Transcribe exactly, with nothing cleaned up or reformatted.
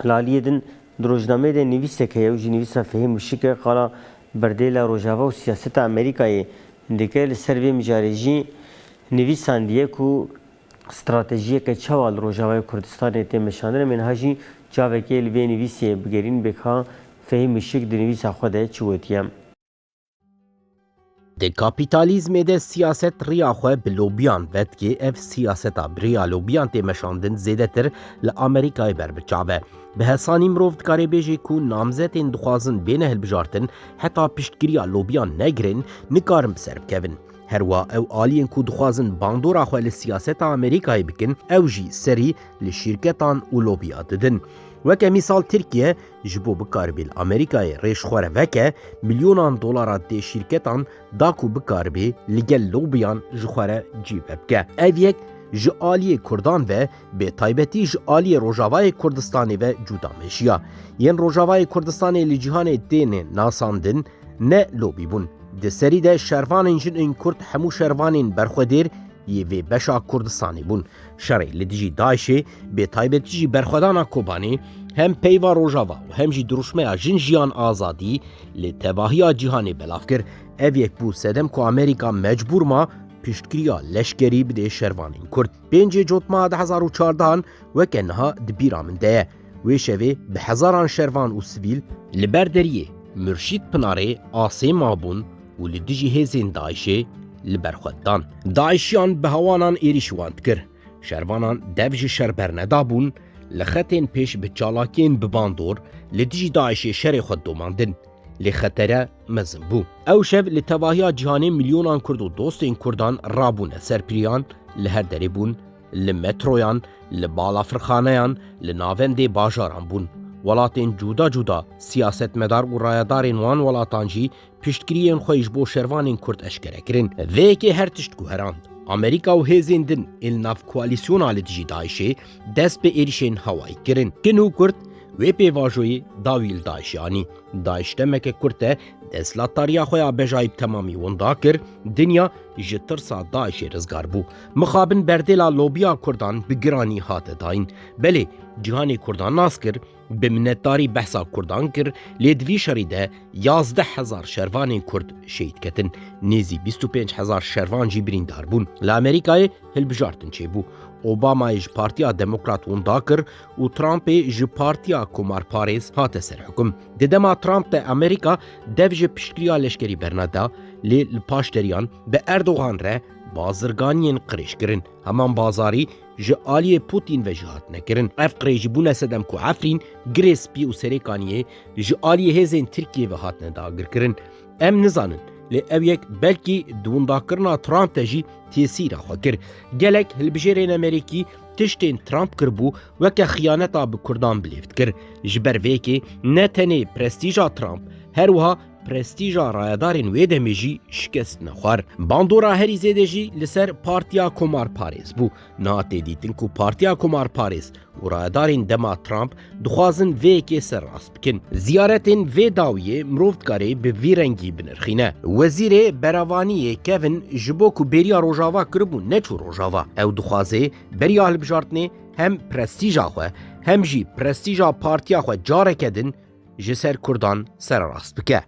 Li aliyê din di rojnameyê de nivîsek heye û jî nivîsa Fehîm Wişik e, qala berdêla Rojava û siyaseta Amerîkayê dike. Li ser vê mijarê jî nivîsandiye ku stratejiyeke çawa li Rojavayê Kurdistanê tê meşandin. Em ê niha jî çavekê li vê nivîsê bigerîn, bê ka Fehîm Wişik di nivîsa xwe de çi gotiye. Di kapîtalîzmê de siyaset riya xwe bi lobiyan vedikê. Ev siyaseta bi riya lobiyan tê meşandin zêdetir li Amerîkayê ber bi çav e. Bi hesanî mirov dikare bêje ku namzetên dixwazin bêne hilbijartin, heta piştgiriya lobiyan negirin, nikarin bi ser bikevin. Herwiha ew aliyên ku dixwazin bandora xwe li siyaseta Amerîkayê bikin, ew jî serî li şîrketan û lobiya didin. Weke mîsal Tirkiye ji bo bikaribe li Amerîkayê rê ji xwe re veke, milyonan dolara dê şîrketan da ku bikaribe li gel lobiyan ji xwe re cî vebike. Ev yek ji aliyê Kurdan ve, bi taybetî ji aliyê Rojavayê Kurdistanê ve cuda meşiya. Yên Rojavayê Kurdistanê li cîhanê têne nasandin, ne lobî bûn. Di serî de şervanên jin ên Kurd hemû şervanên berxwedêr yê vê beşa Kurdistanê bûn. Şerê li dijî DAIŞê, bê taybetî jî berxwedana Kobanê, hem peyva Rojava û hem jî dirûşmeya Jin Jiyan Azadî li tevahiya cîhanê belav kir. Ev yek bû sedem ku Amerîka mecbûr ma piştgiriya leşkerî bidê şervanên Kurd. Pêncê Cotmeha du hezar û çardehan weke niha di bîra min de ye. Wê şevê bi hezaran şervan û sivîl li ber deriyê Murşîd Pinarê asê mabûn û li dijî hêzên DAIŞê li ber xwe dan. DAIŞiyan bi hewanan êrîş wan dikir. Şervanan dev ji şer bernedabûn, li xetên pêş bi çalakiyên bi bandor li dijî DAIŞê şerê xwe domandin. Lê xetere mezin bû. Ew şev li tevahiya cîhanê milyonan Kurd û dostên Kurdan rabûne ser piriyan, li her derê bûn, li metroyan, li balafirxaneyan, li navendê bajaran bûn. Welatên cuda cuda, siyasetmedar û rayedarên wan welatan jî piştgiriyên xwe ji bo şervanên Kurd eşkere kirin. Vê yekê her tişt guherand. Amerîka û hêzên din ê li nav koalîsyona li dijî DAIŞê dest bi êrişên hewayî kirin. Kin û Kurd wê pêvajoyê dawî li DAIŞê anî. DAIŞ demeke kurt e desthilatdariya xwe ya bejayî bi temamî winda kir, dinya ji tirsa DAIŞê rizgar bû. Mixabin berdêla lobiya Kurdan bi giranî hate dayîn. Belê, cîhanê Kurdan nas kir, bi minetdarî behsa Kurdan kir, lê di vî şerî de yazdeh hezar şervanên Kurd şehîd ketin. Nêzî bîst û pênc hezar şervan jî birîndar bûn. Li Amerîkayê hilbijartin çêbû. Obamayê ji Partiya Demokrat winda kir û Trumpê ji Partiya Komarparêz hate ser hukum. Di dema Trump de Amerîka dev ji piştgiriya leşkerî berneda, lê li paş deriyan bi Erdogan re bazirganiyên qirêj kirin. Heman bazarî ji aliyê Putin ve jî hatine kirin. Ev qirêjî bûne sedem ku Efrîn, Girê Spî û Serêkaniyê ji aliyê hêzên Tirkiyê ve hatine dagirkirin. Em nizanin, lê ew yek belkî di windakirina Trump de jî tesîra xwe kir. Gelek hilbijêrên Amerîkî tiştên Trump kiribû weke xiyaneta bi Kurdan bilêv dikir. Ji ber vê yekê ne tenê prestîja Trump, her wiha prestîja rayedarên wê demê jî şikest nexwar. Bandora herî zêde jî li ser Partiya Komarparêz bû. Niha tê dîtin ku Partiya Komarparêz û rayedarên dema Trump dixwazin vê yekê serrast bikin. Ziyaretên vê dawiyê mirov dikare bi vî rengî binirxîne. Wezîrê Berevaniyê Kevin ji bo ku bêriya Rojava kiribû neçû Rojava. Ew dixwaze beriya hilbijartinê hem prestîja xwe hem jî prestîja partiya xwe careke din ji ser Kurdan sererast bike.